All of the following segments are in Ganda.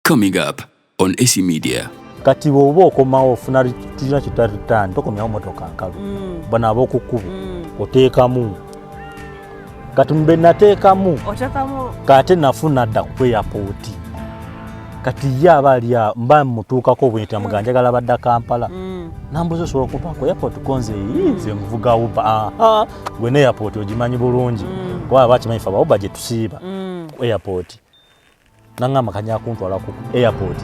Coming up on AC Media. Kati bw'oba okomawo ofuna tulina kyetuyita return, tokomyawo motoka nkalu. Bano ab'oku kkubo oteekamu. Kati mbe nateekamu. Oteekamu. Kate nafuna dda ku airport. Kati ye aba ali mba mutuukako bwenti, amuga njagala badda Kampala. Nambuza, "Osobola okumpa ku airport?" Konze nze nvuga Uber. Aha, gwe ne airport ogimanyi bulungi, kuba bakimanyi fe aba Uber gye tusiiba ku airport. Naŋŋamba kanya kuntwala ku airport.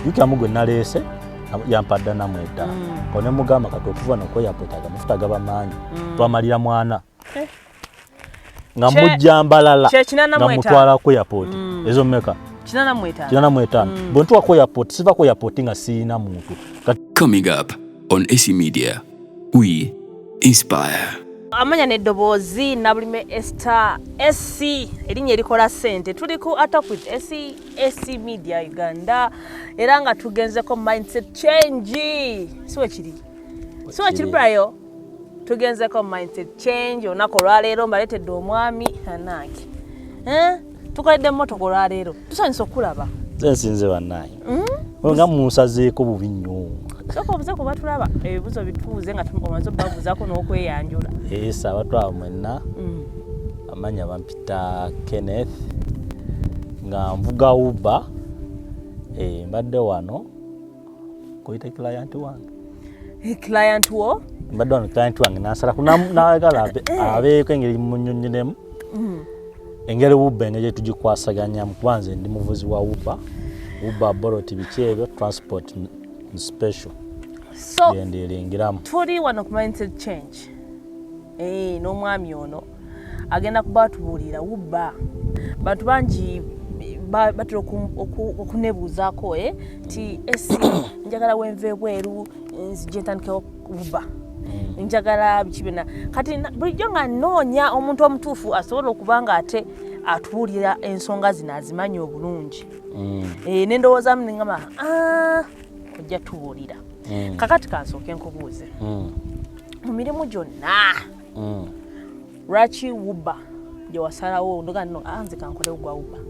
Jukiramu gwe naleese yampadda namu etaano. Ko ne mugamba, kati okuva no ku airport amafuta gaba mangi, twamalira mwana nga mujja mbalala Kye kinaana nga mu etaano. mutwala ku airport. Ezo mmeka? 85. 85. Bwe ntuuka ku airport, siva ku airport nga siyina muntu. Kati Coming up on AC Media. We inspire. Amanya n'eddoboozi, Nabulime Esther SC, erinnya erikola ssente. Tuli ku Atalk with SC, AC Media Uganda, era nga tugenzeko mindset change. Si wekiri? Si wekiri, Brayo? Tugenzeko mindset change olunaku olwaleero. Mbaleetedde omwami anange. Eh? Tukoledde emmotoka olwaleero, tusanyusa okulaba. Nze nsinze bannaye, nga munsazeeko bubi nnyo. Sooka obuze kuba tulaba ebibuzo bituuze nga omaze obabuuzaako n'okweyanjula. Esa abatwala mwenna, amanya bampita Kenneth, nga nvuga Uber. Mbadde wano kuyita client wange. Client wo? Mbadde wano client wange nasalako nayagala abeeko engeri munyonyeremu engeri Uber engeri gyetugikwasaganyamu, kuba nze ndi muvuzi wa Uber, Uber, Bolt, biki ebyo, transport special. So gendeerengeramu. Tuli wano ku mindset change. N'omwami ono agenda kuba atubuulira Uber. Bantu bangi batera okunebuuzaako nti esi njagala wenva ebweru nzije ntandikewo Uber, njagala biki byonna. Kati bulijjo nga nnoonya omuntu omutuufu asobola okuba nga ate atubuulira ensonga zino, azimanyi obulungi. Nendowoozamu nengamba, "Ah, ojja tubuulira." Kakati kansooke nkubuuze, mu mirimu gyonna, lwaki Uber gye wasalawo? Ndoga nno, "Ah, nze kankolewo gwa Uber,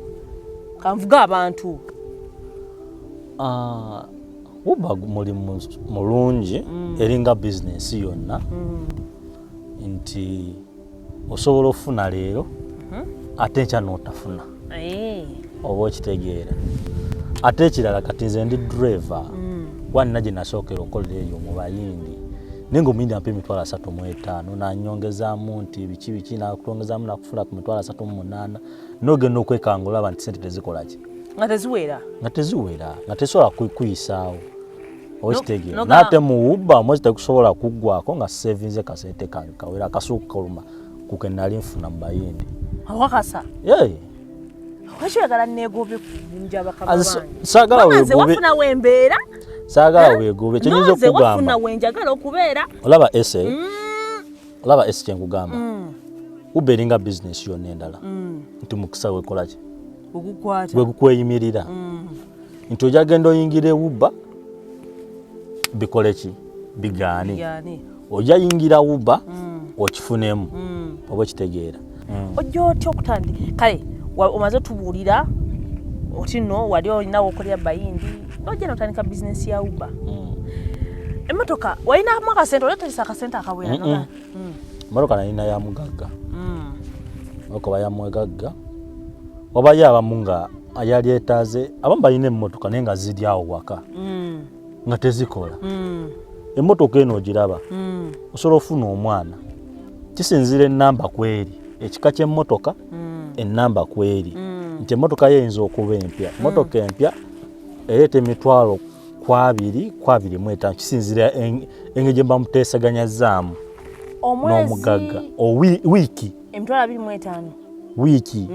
kanvuga abantu"? Ah, Uber mulimu mulungi, eringa bizinensi yonna nti osobola okufuna leero ate enkya n'otafuna. Oba okitegeera? Ate ekirala, kati nze ndi driver, kuba nina gye nasookera okukolera eyo mu Bayindi, naye nga Omuyindi ampa 35,000, nanyongezaamu nti biki biki, nakulongezaamu nakufuna ku 38,000, nogenda okwekanga olaba nti sente tezikola ki? Nga teziwera. Nga teziwera, nga tesobola kuyisaawo. Okitegeera? Noga- Naate mu Uber omwezi tegusobola kuggwako nga sevinze kasente kange kawera akasuukaluma ku ke nali nfuna mu Bayindi. Awakasa? Ye. Lwaki oyagala neegobe ku mirimu gy'abakama Aze bange? saagala Kubanga nze weegobe. wafuna wembeera. Saagala weegobe, kyenyinza Nze wafuna okugamba, wenjagala okubeera. olaba ese, olaba ese kyenkugamba, Uber eringa bizinesi yonna endala nti mukisa wekolaki? Ogukwata. Gwe gukweyimirira nti ojja genda oyingira e Uber bikole ki? Bigaane. Yani. Ojja yingira Uber okifunemu. Oba okitegeera? Ojja otya okutandi? Kale omaze otubuulira oti nno wali olina wokolera Bayindi, nojja notandika bizinesi ya Uber. Emotoka walinamu akasente? Oli otandisa akasente akawera? Mm-mm. Emotoka nalina ya mugagga. Emotoka bayamwegagga, wabayo abamu nga yali etaaze, abamu balina emmotoka naye nga ziri awo waka nga tezikola. Emmotoka eno ogiraba, osobola ofuna omwana, kisinziira enamba kweri, ekika ky'emmotoka, enamba kweri, nti emmotoka ye eyinza okuba empya. Emmotoka empya ereeta emitwalo ku abiri, ku 25, kisinziira engeri gye bamuteeseganyazaamu n'omugagga. Omwezi? Wiiki. 25,000? Wiiki.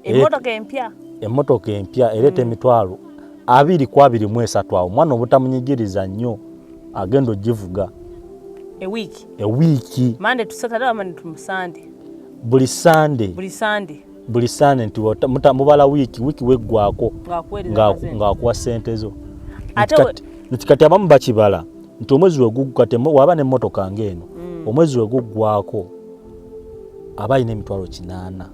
Emmotoka empya? Emmotoka empya ereeta 20,000 ku 23 awo. Omwana obutamunyigiriza nnyo, agenda ogivuga. Ewiiki? Ewiiki. Monday to Saturday oba Monday to Sunday? Buli Sande. Buli Sande? Buli Sande, nti mubala wiiki, wiiki weggwako ng'akuweereza akasente. Ng'akuwa sente zo. Ate Nti kati abamu bakibala nti omwezi kati waba n'emmotoka ng'eno, omwezi we guggwako aba alina 800,000.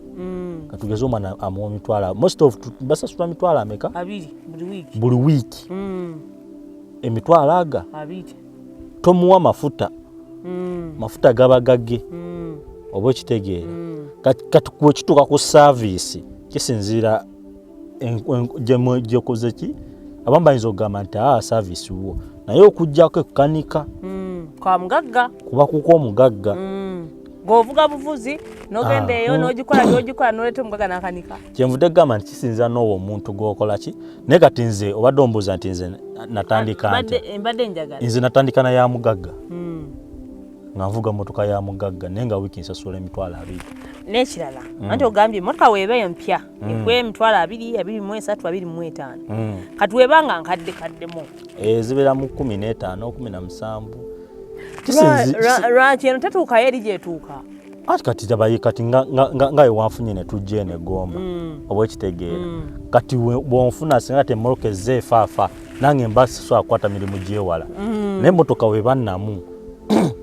Katugeze omwana amuwa mitwalo, most of basasula mitwalo ameka? 20 buli wiiki. Buli wiiki. Emitwalo aga 20. Tomuwa mafuta. Mafuta gaba gage. Oba okitegeera? Kati bwekituuka ku service, kisinziira gyekoze ki. Abamu bayinza okugamba nti aa, service wo, naye okugjako ekkanika Kwa mugagga. Kuba kuko omugagga. Ng'ovuga buvuzi n'ogenda Ah, eyo n'ogikola gyogikola n'oleeta omugagga n'akanika. Kyenvudde kugamba nti kisinziira n'owo omuntu gw'okola ki. Naye kati nze obadde ombuuza nti nze natandika ntya? Mbadde njagala. Nze natandika na ya mugagga, nga nvuga motoka ya mugagga, naye nga wiiki nsasula 20,000. N'ekirala, anti ogambye emotoka weeba empya ekuwa 20,000, 23, 25. Kati weeba nga nkadde kaddemu? Zibeera mu 15, 17. Lwaki eno tetuukayo eri gyetuuka? Ati kati tabaye kati nga wewanfunye ne tujja eno egomba, oba ekitegeera? Kati bwonfuna, singa kati emmotoka ezze efaafa, nange mba sisobola kukwata mirimu gyewala, naye emmotoka weba nnamu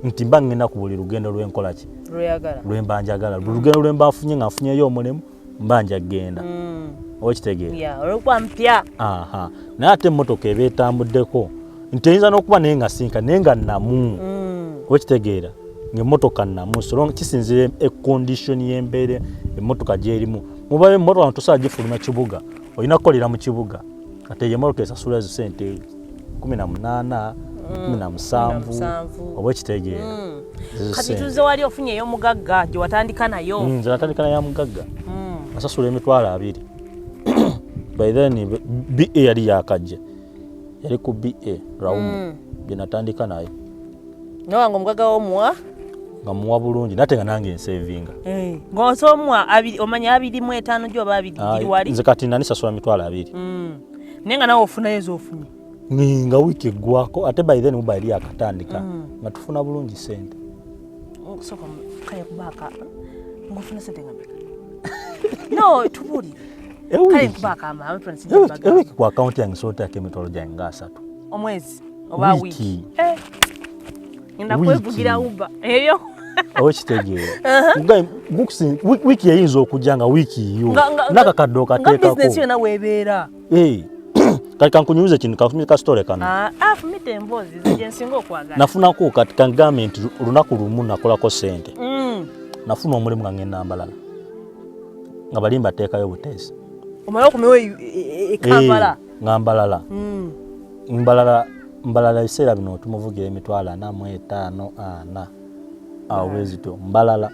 nti mba ngenda ku buli lugendo lwenkola ki? Lweyagala. Lwemba njagala, buli lugendo lwemba nfunye nga nfunyeyo omulimu, mba nja kgenda, oba ekitegeera? Ya, olwokuba mpya. Aha, naye ate emmotoka eba etambuddeko nti eyinza n'okuba naye nga sinka, naye nga nnamu, oba ekitegeera, ng'emmotoka nnamu. So long kisinziira econdition y'embeera emmotoka gyerimu. Mubayo emmotoka tosobola gifuluma kibuga, olina kukolera mu kibuga. Kati eyo emmotoka esasula ezo sente 18, 17. 17. Oba ekitegeera? Ezo Kati sente. tuze wali ofunye ey'omugagga gye watandika nayo. Nze natandika naye mugagga, nasasula 20,000. By then BA yali yakajja, yali ku BA Raumu gye natandika nayo. Nawe nga omugagga womuwa? Nga muwa bulungi, nate nga nange nsevinga. Ng'osomuwa 20, omanya 25 gyo oba 20 giri wali. Nze kati nani sasula 20,000. Naye nga nawe ofunayo ez'ofunye. Nga wiiki eggwako, ate by then Uber yali yakatandika, nga tufuna bulungi sente. Sooka kale kubaaka ng'ofuna sente nga meka? No, tubuulire kale, nkubaako amaantu. Ewiiki ku akawunti yange soteako emitwalo gyange nga 30. Omwezi oba Wiiki. wiiki? Eh, ngenda Wiiki. kwevugira Uber eyo. Oba kitegeera? Wiiki eyinza okujja nga wiiki yo nakakadde Nga okateekako. bizinesi yonna weebeera. Eh, kati kankunyumize kino, kankunyumize kasitole kano. Ah, ah, fumita emboozi ze gye nsinga okwagala. Nafunako, kati kangambe nti olunaku lumu nakolako sente. Nafuna omulimu nga ngenda Mbalala, nga bali mbateekayo buteesi. Omale okumewo e Kampala? Eh, nga Mbalala. Mbalala, Mbalala ebiseera bino tumuvugira 45,000, 40 awo bwezityo, Mbalala.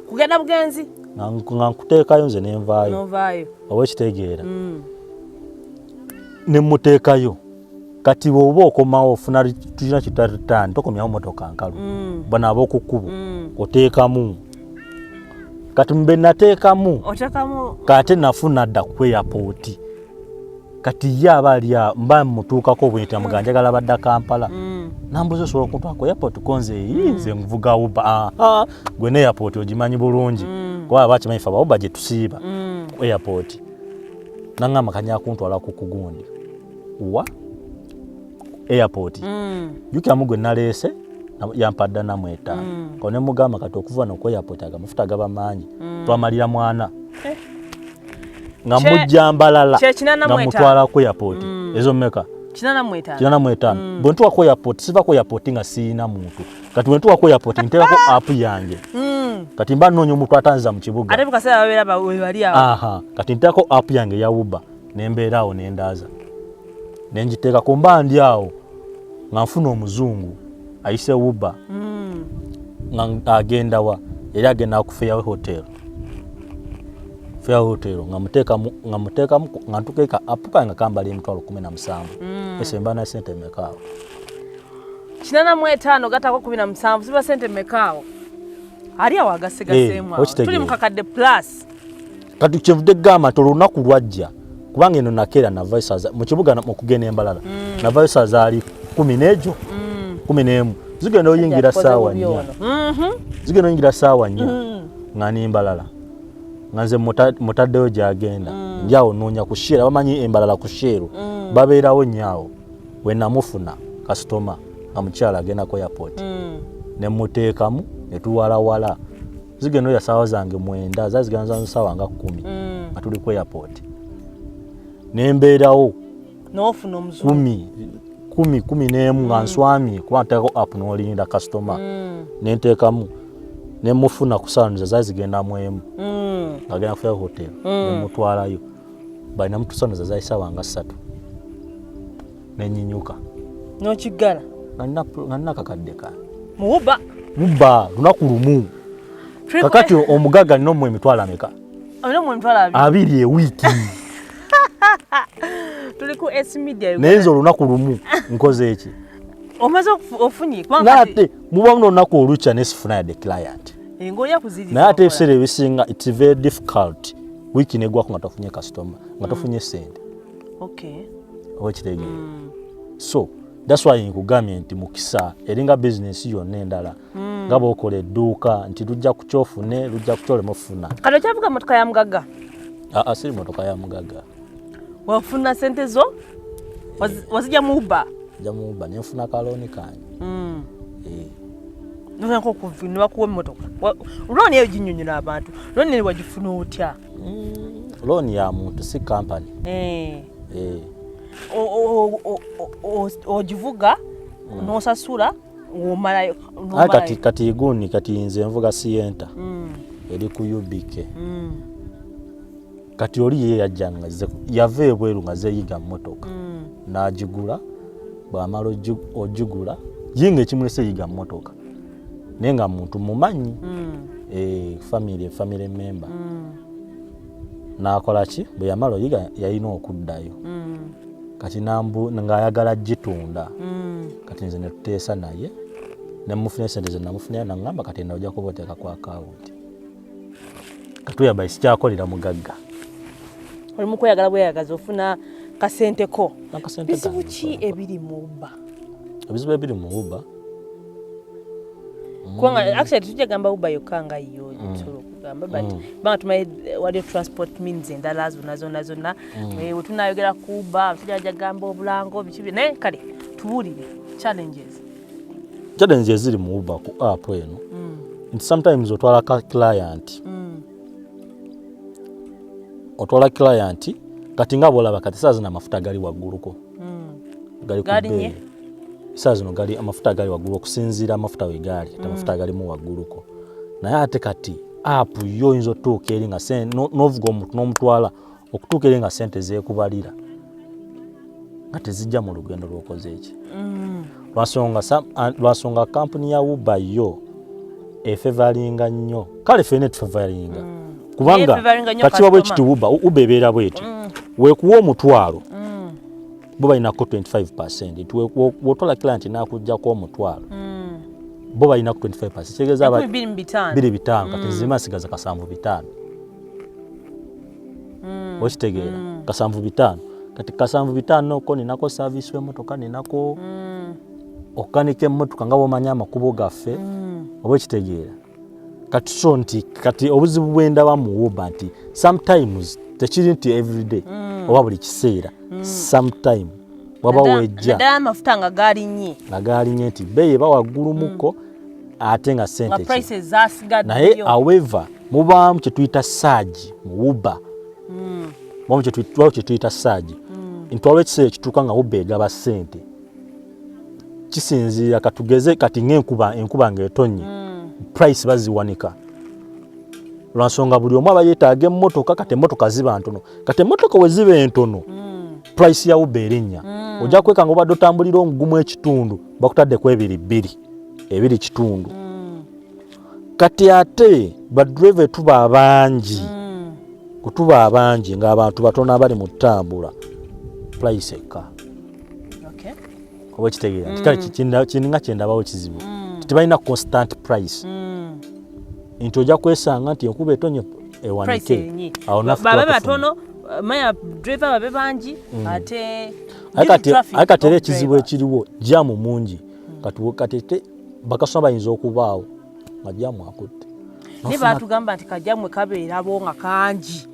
Kugenda bugenzi? Nga nkuteekayo nze nenvaayo. Novaayo. Oba ekitegeera? Nemuteekayo. Kati bw'oba okomawo ofuna, tulina kita return, tokomyawo motoka nkalu. Bano ab'oku kkubo oteekamu. Kati mbe nateekamu, Oteekamu. kate nafuna dda ku airport. Kati ye aba ali mba mutuukako bwenti, amuga njagala badda Kampala. Nambuza, osobola okuntwala ku airport? Ko nze, "Ii, nze nvuga Uber." Aha, gwe ne airport ogimanyi bulungi, kuba bakimanyi fe aba Uber gye tusiiba ku airport. Naŋŋamba kanya kuntwala ku kugundi wa airport. Jjukiramu gwe naleese yampadda namu 5. Ko ne mugamba kati okuva no ku airport aga amafuta gaba mangi, twamalira mwana Eh. nga mujja Mbalala Kye 85. Nga mutwala ku airport. Ezo mmeka? 85. 85. Bwe ntuuka ku airport, siva ku airport nga siyina muntu. Kati bwe ntuuka ku airport nteekako app yange. Kati mba nnoonya omuntu atanziza mu kibuga. Ate mukaseera babeera webali awo. Aha, kati nteekako app yange eya Uber, nembeera awo nendaaza nengiteekako, mba ndi awo nga nfuna omuzungu ayise Uber nga agenda wa, yali agenda ku Fairway Hotel. Fairway Hotel nga muteekamu nga ntukeeka app kange nga kambala 17,000. Ese mba na sente meka awo? 85 gatako 17 ziba sente mmeka awo? Ali awo agasegaseemu awo. Okitegeera. Tuli mukakadde plus. Kati kyenvudde gamba nti olunaku lwajja, kubanga eno nakeera navayo saaza mu kibuga okugenda Embalala, navayo saa zaali 10 n'egyo 11 zigenda oyingira Tukoze saawa bubi 4. ono. Zigenda oyingira saawa 4 nga ni Mbalala, nga nze mutaddeyo gyagenda, njawo noonya ku Shell. Bamanyi Embalala ku Shell babeerawo nnyo. We namufuna kasitoma nga mukyala agenda ku airport, nemuteekamu netuwalawala. Zigenda oya saawa zange 9, zaali zigenda za saawa nga 10 nga tuli ku airport, nembeerawo. N'ofuna omuzungu. 10, 10, 11 nga nswamye, kuba nteekako app n'olinda kasitoma. Nenteekamu, nemufuna ku saawa, zaali zigenda mu 1. Ngagenda kufika hotel, nemutwalayo, balina mutusanoza, zaali saawa nga 3, nenyinyuka. N'okiggala. Nga nina akakadde kange. Mu Uber. Uber, lunaku lumu. Kakati omugagga nina omuwa emitwalo ameka? Olina mu 20,000. 20 ewiiki. Tuli ku S Media. Naye nze olunaku lumu nkoze eki? Omaze ofunye, kubanga kati Naate mubamu n'olunaku olukya nesifuna yadde client. Ng'olya kuziriza. Naye ate ebiseera ebisinga it's very difficult, wiiki negwako nga tofunye kasitoma, nga tofunye sente. Oba kitegeera? So that's why nkugambye nti mukisa, eringa bizinesi yonna endala, nga bwokola edduuka nti lujja kukyofune, lujja kukyolema ofuna. Kati okyavuga motoka ya mugagga? Aa, siri motoka ya mugagga. Wafuna sente zo, wazijja mu Uber? Nja mu Uber, nenfuna kalooni kange. Eh. Notandika nebakuwa emmotoka. Looni eyo ginyonyola abantu, looni eyo wagifuna otya? Looni ya muntu, si kampani. Eh. Ogivuga n'osasula ng'omalayo? Aye kati gundi, kati nze nvuga Sienta, eri ku UBK. Kati oli ye yajja nga yava ebweru nga zeeyiga mmotoka, n'agigula. Bw'amala ogigula, ye nga ekimulese yiga mmotoka, naye nga muntu mumanyi, family member. N'akola ki? Bwe yamala oyiga, yalina okuddayo. Kati ng'ayagala gitunda. Kati nze netuteesa naye, nemufuna esente ze namufunira, naŋŋamba, kati enda ojja kuba oteeka ku akawunti. Kati sikyakolera mugagga. Oli mu kweyagala bweyagaza, ofuna kasente ko. Akasente Bizibu kange ki nkola. ebiri mu Uber? Ebizibu ebiri mu Uber? Kubanga actually tetujja gamba Uber yokka nga yo tusobola okugamba, but kubanga tumanyi waliyo transport means endala zonna zonna zonna. Bwe tunayogera ku Uber, abasajja bajja gamba obulango biki naye kale tubuulire challenges. Challenge eziri mu Uber ku app eno nti sometimes otwala ka client, otwala client, kati nga bwolaba kati saa zino amafuta gali wagguluko, gali ku Galinye? bbeeyi. Saa zino gali, amafuta gali waggulu okusinziira amafuta we gaali. Kati amafuta galimu wagguluko, naye ate kati app yo oyinza otutuuka eri nga n'ovuga omuntu n'omutwala, okutuuka eri nga sente zeekubalira nga tezijja mu lugendo lw'okoze eki, lwansonga kampuni ya Uber yo efevalinga nnyo. Kale fene tufevalinga kubanga Efavouringa nnyo kati kiba bwe customer. kiti, Uber ebeera bweti: weekuwa 100, bo balinako 25, nti wotwala client n'akuggyako 100, bo balinako 25, kitegeeza 25,000. 25. Kati nzima nsigaza 75, okitegeera? 75. Kati 75 oko ninako service w'emmotoka, ninako okukanika emmotoka, nga bwomanyi amakubo gaffe, oba okitegeera? Kati so nti kati obuzibu bwendaba mu Uber nti sometimes, tekiri nti everyday oba buli kiseera, sometime waba wejja Naddala amafuta nga gaalinnye. Nga galinye, nti bbeeyi eba waggulumuko, ate nga sente Nga ki? Prices zasigaddeyo. Naye however mubaamu kyetuyita surge mu Uber, mubamu kyetuyita surge, nti waliwo ekiseera ekituuka nga Uber egaba ssente kisinziira, katugeze kati ng'enkuba, enkuba ng'etonnye, price baziwanika lwansonga buli omu aba yeetaaga emmotoka. Kati emmotoka ziba ntono. Kati emmotoka we ziba entono, price ya Uber erinnya. Ojja kwekanga obadde otambulira ogumu ekitundu, bakutaddeko ebiri bbiri, ebiri kitundu. Kati ate badrive tuba abangi, kutuba abangi ng'abantu batono abali mu ttambula, price ekka. Oba ekitegeera nti kale kininga kyendabawo kizibu, tebalina constant price, nti ojja kwesanga nti enkuba etonye Price ewanike. erinye. Awo naffe Babe tuba tufuna. batono, manya driver babe bangi ate Aye kati era ekizibu ekiriwo, jam mungi. Kati te bakasoma bayinza okubaawo nga jam akutte. Naye batugamba nti kajamwe kabeerabo nga kangi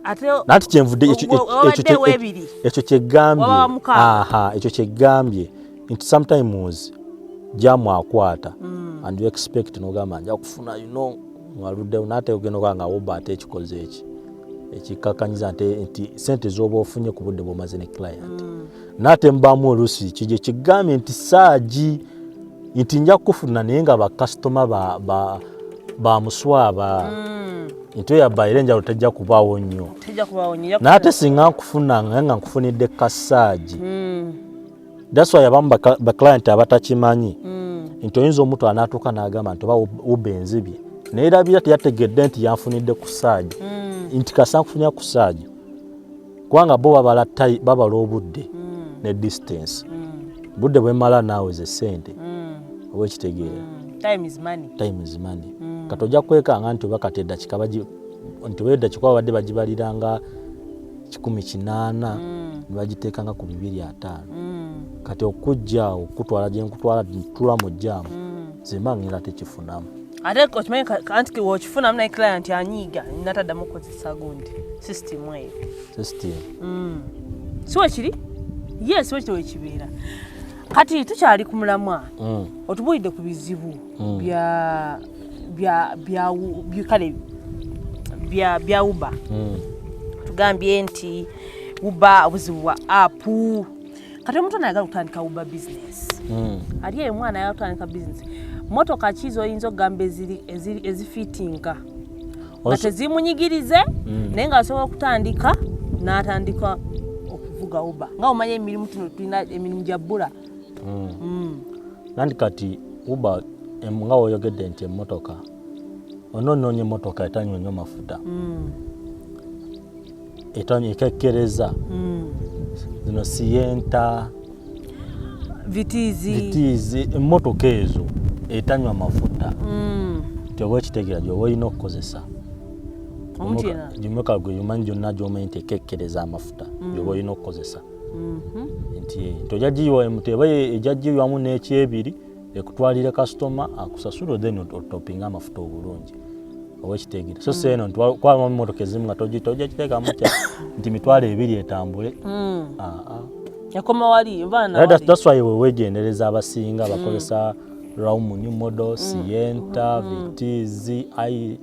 ate. Nanti kyenvudde Wabadde weebiri. Ekyo kyegambye. Waba mukaaga. Aha, ekyo kyegambye nti sometimes Jam akwata and you expect nogamba nja kufuna, ngaluddewo, naate ogenda okola nga Uber ate ekikoze eki ekikkakanyiza nti sente z'oba ofunye ku budde bw'omaze ne client. Naate mubaamu oluusi kije kigambye nti saagi nti nja kufuna, naye nga bakasitoma bamuswaba nti oyo abayire enjalo tejja kubaawo nnyo. Tejja kubaawo nnyo. Naye ate singa nkufuna nga nkufunidde kasaagi. That's why abamu baclient abatakimanyi nti oyinza omutwala n'atuuka n'agamba nti oba Uber enzibye, naye erabira teyategedde nti yanfunidde ku saagi, nti kasa nkufunira ku saagi, kubanga bo babala babala obudde ne distance. Budde bwemala naawe ze sente, oba ekitegeera? Time is money. Time is money. Kati ojja kwekanga nti oba kati eddakika nti oba eddakika babadde bagibaliranga 180, ne bagiteekanga ku 250. Kati okujja awo okutwala gye nkutwala ntula mu jam, zemba ngenda tekifunamu. Ate okimanyi anti wokifunamu naye client anyiiga nataddamu kukozesa gundi system eyo. System. Si wekiri? Yes, wekiri wekibeera. Kati tukyali ku mulamwa. Otubuulidde ku bizibu bya bya bya kale bya Uber. Tugambye nti Uber obuzibu bwa app. Kati omuntu ono ayagala okutandika Uber business, ali eyo omwana ayagala kutandika business, motoka ki zoyinza okugamba ezifitinga nga tezimunyigirize, naye ng'asobola okutandika n'atandika okuvuga Uber, nga omanya emirimu tuno tulina emirimu gya bbula? Nandi kati Uber nga woyogedde nti emmotoka ononoonya emmotoka etanywa nnyo mafuta, etanywa ekekkereza, zino Sienta, Vitz. Vitz, emmotoka ezo etanywa mafuta, nti oba ekitegeera gyoba olina okukozesa. Omuntu yenna. Gimotoka gwe yomanyi gyonna gyomanyi nti ekekkereza amafuta gyoba olina okukozesa, nti ojja giyiwa nti eba ejja giyiwamu n'ekyebiri ekutwalire kasitoma akusasula, then otopinga amafuta obulungi, oba ekitegeera? So si eno nti kwabamu emmotoka ezimu nga tojja kiteekamu nti 20,000 etambule. Ah, ah. Yakoma wali oba Era that's why we weegendereza abasinga bakozesa Raum new model, Sienta, Vitz, i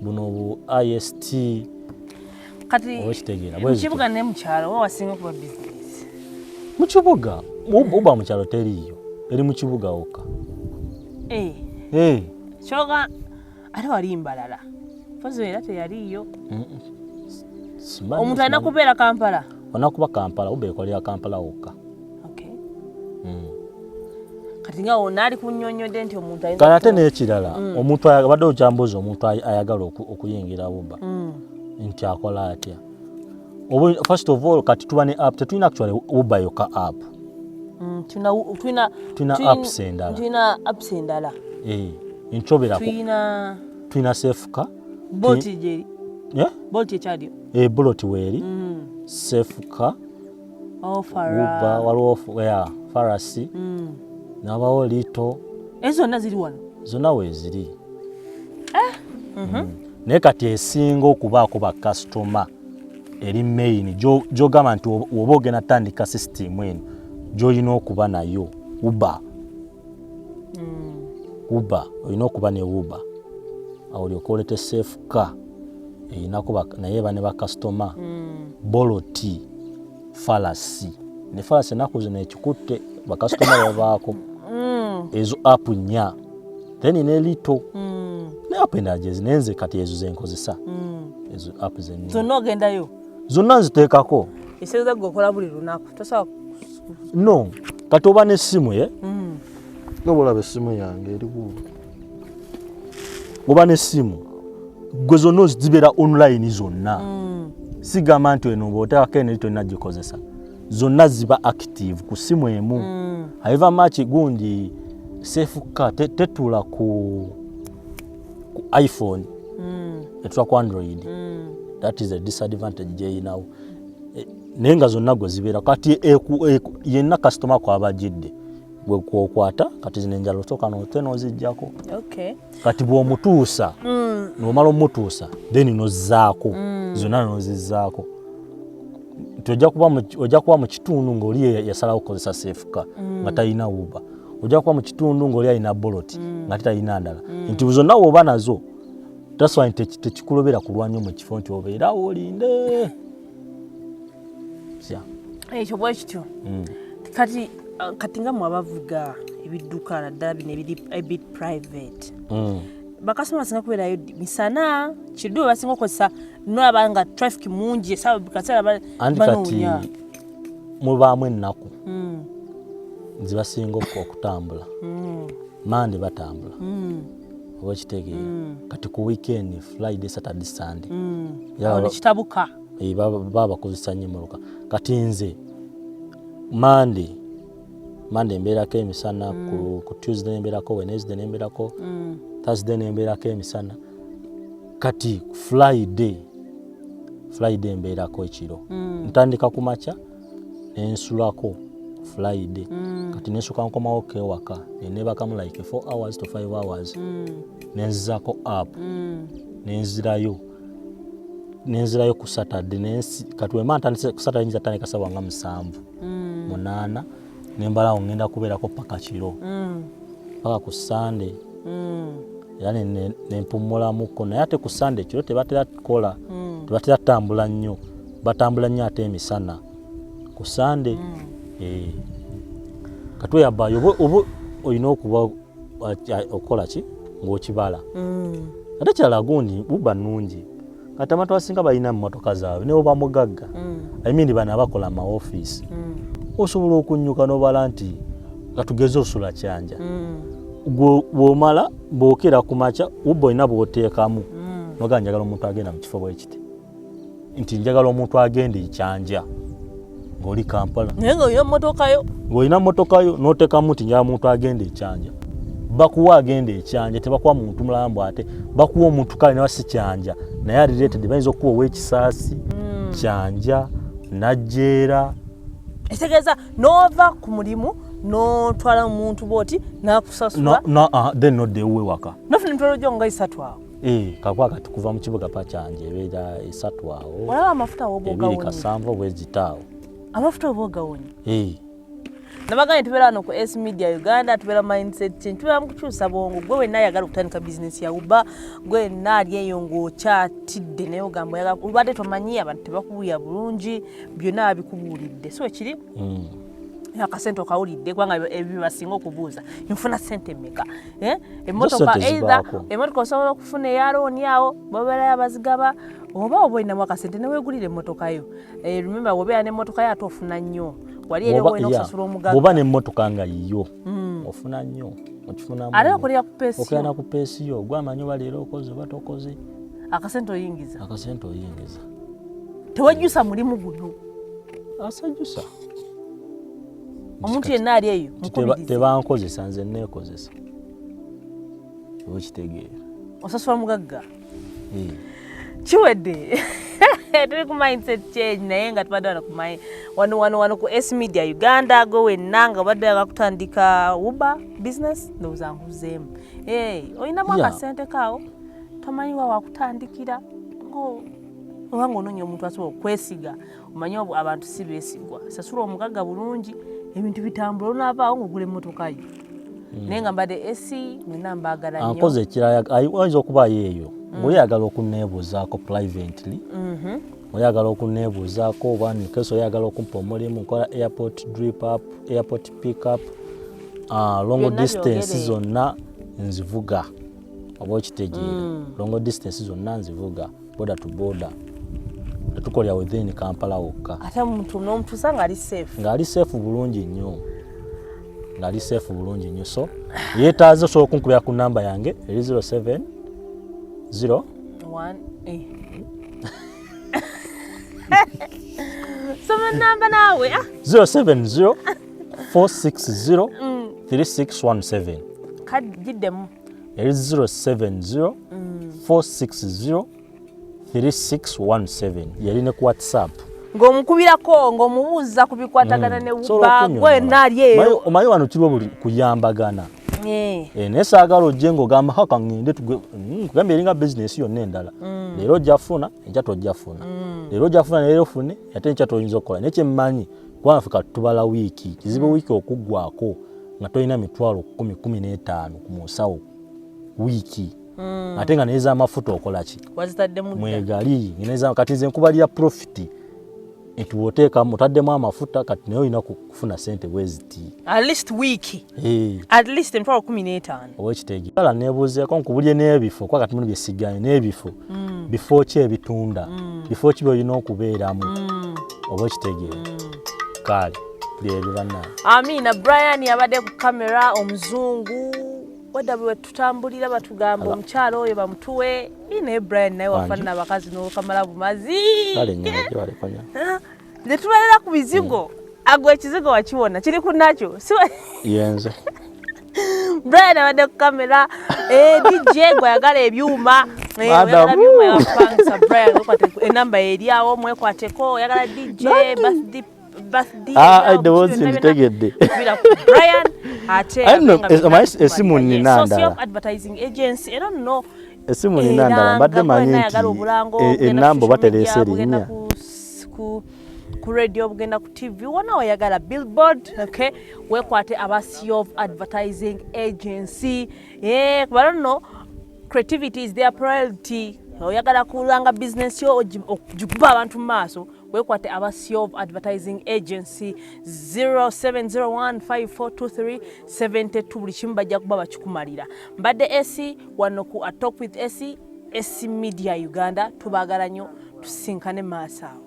buno bu ist. Kati Oba ekitegeera? Mu Bwe zityo. kibuga ne mukyalo wa wasinga kuba bizinesi? Mu kibuga. Uber mu kyalo teriiyo, eri mu kibuga wokka. Eh, Eh, kyoga ate wali Mbarara fozi era teyaliiyo. Simanyi. Omuntu alina Simanyi. kubeera Kampala? Olina kuba Kampala. Uber ekolera Kampala wokka. Okay. Kati nga wonna ali kunnyonnyodde nti omuntu ayinza Kale ate n'ekirala, omuntu abadde okyambuuza, omuntu ayagala okuyingira Uber nti akola atya? First of all, kati tuba ne app. Tetulina actually Uber yokka app. Tulina Tulina apps endala. Tulina apps endala. Eh, nkyobera Tulina tulina SafeCar. Bolt gyeri? Eh? Bolt ekyaliyo? Eh, Bolt weeri, SafeCar, Oh, Uber. Fara. Waliwo yeah, Farasi, nabawo Lito. Ezo zonna ziri wano? Zonna weeziri. Naye kati esinga okubaako bakasitoma eri main gyogamba nti oba ogenda tandika system eno gyolina okuba nayo, Uber. Uber olina okuba ne Uber, awo olyoka olete SafeCar erinako naye eba ne bakasitoma, Bolt, Farasi. Ne Farasi ennaku zino ekikutte bakasitoma babaako. Ezo app nnya, then ne Lito ne app endala gyezi, naye nze kati ezo zenkozesa, ezo app zennyini. Zonna ogendayo? Zonna nziteekako. Eseeza gwe okola buli lunaku, tosobola? No, kati oba n'essimu ye nga bwolaba essimu yange eriwo, oba n'essimu gwe zonna zibeera online zonna. Sigamba nti eno bw'oteekako eno eri tolina gikozesa, zonna ziba active ku ssimu emu. However much gundi SafeCar tetula ku iPhone, etula ku Android. That is a disadvantage gyeyinawo. Naye nga zonna gwe zibeera kati yenna kasitoma kwaba agidde gwe kwokwata. Kati zino enjala osooka note nozijjako. Kati bw'omutuusa, nomala omutuusa, then nozzaako zonna, nozizzaako nti ojja kuba mu kitundu ng'oli yasalawo kukozesa SafeCar nga talina Uber. Ojja kuba mu kitundu ng'oli alina Bolt nga tetalina ndala, nti zonna woba nazo. That's why nti tekikulobera kulwa nnyo mu kifo nti obeerawo olinde. Yeah. Ekyo bwe kityo. Kati nga mwe abavuga ebidduka, naddala bino ebiri a bit private, bakasitoma basinga kubeerayo misana, kiddu bwe basinga okukozesa, nolaba nga traffic mungi esaawa kaseera Anti kati banoonya. Mubaamu ennaku zibasinga okutambula. Mande batambula, oba okitegeera? Kati ku weekend, Friday, Saturday, Sunday, Awo nekitabuka. Baba bakozesa nnyo emmotoka. Kati nze Mande embeerako emisana, ku Tuesday nembeerako, Wednesday nembeerako, Thursday nembeerako emisana. Kati Friday embeerako ekiro. Ntandika ku makya nensulako Friday. Kati nensuka nkomawo kewaka, nenebakamu like 4 hours to 5 hours, nenzizako up, nenzirayo ku Saturday. Kati wemba ntandise ku Saturday, nyinza tandika sawa nga 7, 8, nembalawo ngenda kubeerako paka kiro, paka ku Sunday. Era nempumulamuko, naye ate ku Sunday ekiro tebatera kukola, tebatera tambula nnyo. Batambula nnyo ate emisana ku Sunday. Kati oyabayo oba olina okuba okukola ki ng'okibala. Ate kirala, gundi buba nnungi, kati abantu abasinga balina mmotoka zaabwe, ne oba mugagga, I mean bano abakola amaofiisi, osobola okunyuka n'obala nti katugeze osula Kyanja, bw'omala bw'okeera ku makya, Uber olina bw'oteekamu nogaa njagala omuntu agenda mu kifo bwekiti, nti njagala omuntu agenda ekyanja ng'oli Kampala. Naye nga olina mmotokayo. Ng'olina mmotokayo, n'oteekamu nti njagala muntu agenda ekyanja, bakuwa agenda ekyanja, tebakuwa muntu mulala. Mbu ate bakuwa omuntu kale nawa si Kyanja, naye ali related. Bayinza okukuwa ow'ekisaasi, Kyanja, Najjeera. Ekitegeeza n'ova ku mulimu n'otwala omuntu bwoti n'akusasula. Then nodda ewuwe waka. Nofuna emitwalo gyo nga 3 awo. Eh, kakuba kati kuva mu kibuga pa Kyanja ebeera 3 awo. Olaba amafuta woba 2 ogawonye. Kasanvu bwezita awo. Amafuta oba ogawonye. Eh. Nabagambye tubeera wano ku S Media Uganda, tubeera mindset change, tubeera mu kukyusa bwongo. Gwe wenna ayagala okutandika bizinesi ya Uber, gwe wenna ali eyo ng'okyatidde naye ogamba oyagala, obadde tomanyi, abantu tebakubuulira bulungi, byonna babikubuulidde, si wekiri? Akasente okawulidde, kubanga ebyo basinga okubuuza, nfuna sente mmeka? Eh? Emmotoka Sente either zibaako. Emmotoka osobola okufuna eya loan, awo babeerayo abazigaba, oba olinamu akasente neweegulira emmotoka yo. Eh, remember, wobeera n'emmotoka yo ate ofuna nnyo wali eri olina okusasula omugagga. Bw'oba n'emmotoka nga yiyo, ofuna nnyo, okifunamu Ate nnyo. okolera ku pace yo. Okolera ku pace yo, gwamanyi oba leero okoze oba tokoze. Akasente oyingiza. Akasente oyingiza. Tewejjusa mulimu guno. Asajjusa. Omuntu yenna ali eyo mukubirize. Tebankozesa, nze neekozesa, oba okitegeera? Osasula mugagga. Eh. Kiwedde. Tuli ku mindset change, naye nga tubadde wano wano ku S Media Uganda. Gwe wenna nga obadde oyagala kutandika Uber business, ndowooza nkuzeemu. Eh, olinamu akasente kaawo, tomanyi wa wakutandikira, oba ng'onoonya omuntu asobola okwesiga. Omanyi abantu si beesigwa. Sasula omugagga bulungi, ebintu bitambula, onaavaawo ng'ogula emmotoka yo. Naye nga mbadde esi mwena mbaagala nnyo. Ankoze ekirala, ayinza okubaayo eyo ng'oyagala okuneebuuzaako privately, oyagala okuneebuuzaako, oba nkesi oyagala okumpa omulimu, nkola airport drop up, airport pick up, long Byonna distance byogere. Zonna nzivuga, oba okitegeera? Long distance zonna nzivuga, border to border. Tetukolera within Kampala wokka. Ate omuntu n'omutuusa ng'ali safe. Ng'ali safe bulungi nnyo, ng'ali safe bulungi nnyo. So yeetaaze, osobola okunkubira ku namba yange eri 07 0 One, eh. Soma namba naawe, ah. 070 460 3617. Giddemu. Eri 070 460 3617, yali ne ku WhatsApp. Ng'omukubirako ng'omubuuza ku bikwatagana ne Sobola Uber, gwe okunnyonnyola. ali eyo. Omanyi wano kiriwo buli kuyambagana. Eh. Eh, naye saagala ojje ng'ogamba haka ŋŋende tuge. Kugambye eringa bizinesi yonna endala. Leero ojja funa, enkya tojja funa. Leero ojja funa, leero ofune, ate enkya toyinza okukola. Naye kyemmanyi, kubanga ffe kati tubala wiiki, kizibu wiiki okuggwako Nga tolina 100,000 15,000 ku musawo wiiki, ate nga nezamafuta okola ki? Wazitaddemu dda. Mwegali kati nze nkubalira profit nti woteekamu, otaddemu amafuta, kati naye olina kufuna sente bweziti. At least wiiki, at least 15,000. Oba ekiteegi kala nebuuzeeko nkubulye n'ebifo, kuba kati muno byesiganye n'ebifo, bifo ki ebitunda, bifo ki byolina okubeeramu, oba ekitegeera. Kale byebyo, bannange. Amiina. Brian yabadde ku kamera, omuzungu wadda bwe tutambulira batugamba omukyalo oyo bamutuwe. Ii, naye Brian naye wafaanana abakazi n'okamala bumazi. Kale nyama gyebaleko nya. Ne tubalera ku bizigo agwe ekizigo wakiwona kiri ku nakyo si Yenze. Brian abadde ku kamera, DJ gwe ayagala ebyuma, Madam. oyagala byuma yapangisa Brian, wekwate enamba eri awo, mwekwateko. Oyagala DJ, birthday, birthday, Ah, awo, eddoboozi byonna byonna. nditegedde. Kubira ku Brian ate Aye nno, abe nga omanyi byonna essimu bikumalira. nnina Yes, ndala. Socio Advertising Agency era nno Essimu nina ndala, mbadde manyi nti enamba oba tereese erinnya. Ku radio, bugenda ku TV, wona weyagala billboard, okay, wekwate aba of Advertising Agency. Kubala nno creativity is their priority. Oyagala kulanga business yo, ogikuba abantu mu maaso, wekwate aba of Advertising Agency, 0701542372. Buli kimu bajja kuba bakikumalira. Mbadde AC wano ku A Talk with AC, AC Media Uganda. Tubaagala nnyo, tusinkane maaso awo.